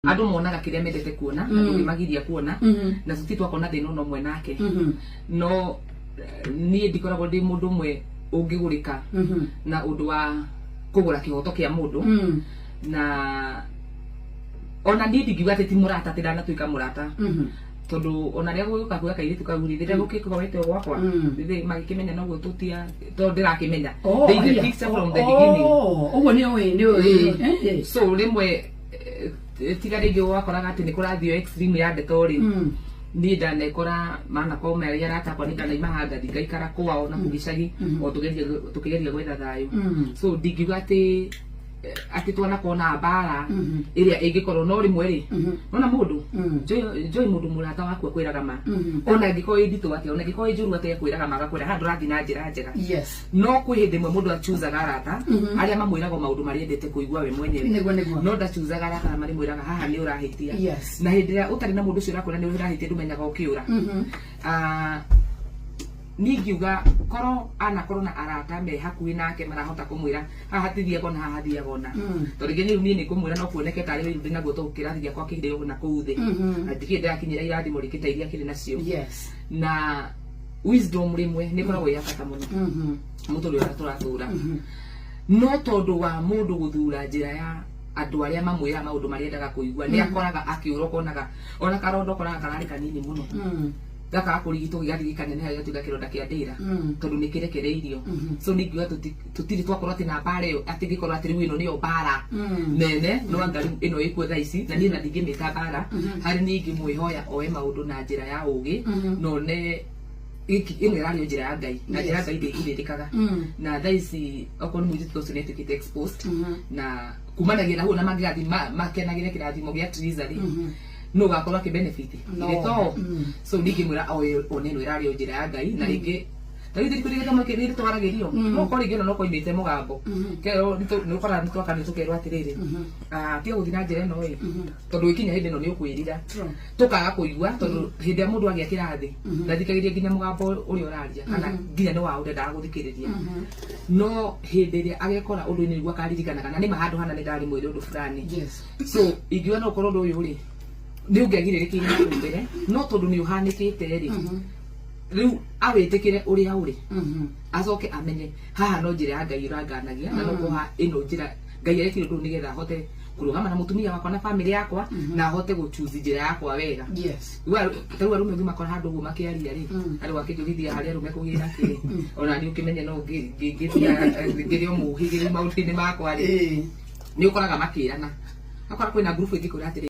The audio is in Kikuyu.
Andũ monaga kĩrĩa mendete kuona na ndũngĩmagiria kuona, na tũtirĩ twakona thĩna ona ũmwe nake. No niĩ ndikoragwo ndĩ mũndũ ũmwe ũngĩgũrĩka na ũndũ wa kũgũra kĩhoto kĩa mũndũ. Na ona niĩ ndingiuga atĩ ti mũrata, atĩ ndanatuĩka mũrata, tondũ ona rĩrĩa gũgĩũka kuoya kairĩtu kau rĩ, rĩrĩa gũkĩkoretwo gwakwa, rĩrĩ magĩkĩmenya noguo tũtia, tondũ ndĩrakĩmenya. Oh, They the aya. picture from the beginning. Oh, ũguo nĩ ũĩ, nĩ ũĩ. So rĩmwe tiga rĩngĩ wakoraga atĩ nĩ kũrathio extreme ya ndeto rĩ, niĩ ndanekora manakorwo marĩ arata akwa, nĩ ndanaima hangathi ngaikara kwao na kũu gĩcagi o tũkĩgeria gwetha thayũ. So ndingiuga atĩ twanakorwo na mbara ĩrĩa ĩngĩkorwo, no rĩmwe rĩ, nona mũndũ Joy, mũndũ mũrata waku akwĩraga ma, ona ĩngĩkorwo ĩ nditũ atĩa, ona ĩngĩkorwo ĩ njũru atĩa, akwĩraga ma, agakwĩra haha ndũrathiĩ na njĩra njega. No kwĩ hĩndĩ ĩmwe mũndũ achuzaga arata arĩa mamwĩraga maũndũ marĩa endete kũigua we mwenyewe. Nĩguo, nĩguo. No ndachuzaga arata arĩa marĩmwĩraga haha nĩ ũrahĩtia. Na hĩndĩ ĩrĩa ũtarĩ na mũndũ ũcio ũrakwĩra nĩ ũrahĩtia, ndũmenyaga ũkĩũra. Ah, niĩ ingiuga korwo anakorwo na arata me hakuhĩ nake marahota kũmwĩra haha hatithiaga ona haha hathiaga ona, tondũ rĩngĩ rĩu niĩ nĩ ngũmwĩra no kuoneke tarĩ wĩiru ndĩnaguo, tondũ kĩrathi gĩakwa kĩrĩ o na kũu thĩ, na ndikĩrĩ ndĩrakinyĩra irathimo rĩngĩ ta iria kĩrĩ nacio. Na wisdom rĩmwe nĩ ĩkoragwo ĩ ya bata mũno mũtũrĩre ũrĩa tũratũra, no tondũ wa mũndũ gũthura njĩra ya andũ arĩa mamwĩraga maũndũ marĩa endaga kũigua, nĩ akoraga akĩũra. Ũkonaga ona karonda ũkoraga kararĩ kanini mũno, gakaga kũrigitwo gĩgathiĩ gĩkaneneha, gĩgatuĩka kĩronda kĩa ndĩra, tondũ nĩ kĩrekereirio. So nĩ ingiuga tũtirĩ twakorwo atĩ na mbara ĩyo, atĩ ngĩkorwo atĩ rĩu ĩno nĩyo mbara nene, no anga rĩu ĩno ĩkuo thaa ici, na niĩ na ndingĩmĩta mbara. Harĩ niĩ ingĩmwĩhoya oe maũndũ na njĩra ya ũgĩ, na one gĩkĩ ĩno ĩrarĩ o njĩra ya Ngai, na njĩra ya Ngai ndĩgirĩrĩkaga. Na thaa ici okorwo nĩ mũirĩtu ũcio nĩ atuĩkĩte exposed, na kumanagia na hau na mangĩgathiĩ makenagĩre kĩrathimo gĩa Triza rĩ, no ũgakorwo akĩ benefit. No. Githĩ to? So niĩ ingĩmwĩra oe one ĩno ĩrarĩ o njĩra ya Ngai. Na rĩngĩ ta rĩu thirikari gĩthomo kĩ nĩ twaragĩrio, no ũkorwo rĩngĩ ona no koimĩte mũgambo kerwo nĩ ũkoraga nĩ twaka nĩ tũkerwo atĩrĩrĩ, ah, tiga gũthiĩ na njĩra ĩno ĩ, tondũ ĩkinya hĩndĩ ĩno nĩ ũkwĩrira. Tũkaga kũigua, tondũ hĩndĩ ĩrĩa mũndũ agĩa kĩrathi ndathikagĩrĩria nginya mũgambo ũrĩa ũraria, kana nginya nĩ wa ũndendaga gũthikĩrĩria. No hĩndĩ ĩrĩa agekora ũndũ-inĩ nĩguo akaririkanaga na nĩma handũ hana nĩ ndarĩ mwĩre ũndũ fulani. So ingiuga no ũkorwo ũndũ ũyũ rĩ nĩ ũngĩagirĩrĩkĩire na kũu mbere, no tondũ nĩ ũhanĩkĩte rĩ, rĩu awĩtĩkĩre ũrĩa ũrĩ, acoke amenye haha no njĩra ya Ngai ĩranganagia, na no koha ĩno njĩra Ngai arekire ũndũ ũyũ nĩgetha ahote kũrũgama na mũtumia wakwa na famĩlĩ yakwa, na ahote gũchuzi njĩra yakwa wega. Rĩu arũme ũngĩmakora handũ ũguo makĩaria rĩ, arĩ wakĩnjũgithia harĩa arũme kũgĩra kĩrĩ, ona niĩ ũkĩmenye no ngĩthia ngĩrĩ o mũhĩgĩrĩru maũndũ-inĩ makwa rĩ, nĩ ũkoraga makĩrana, akora kwĩna ngurubu ĩngĩkwĩra atĩrĩ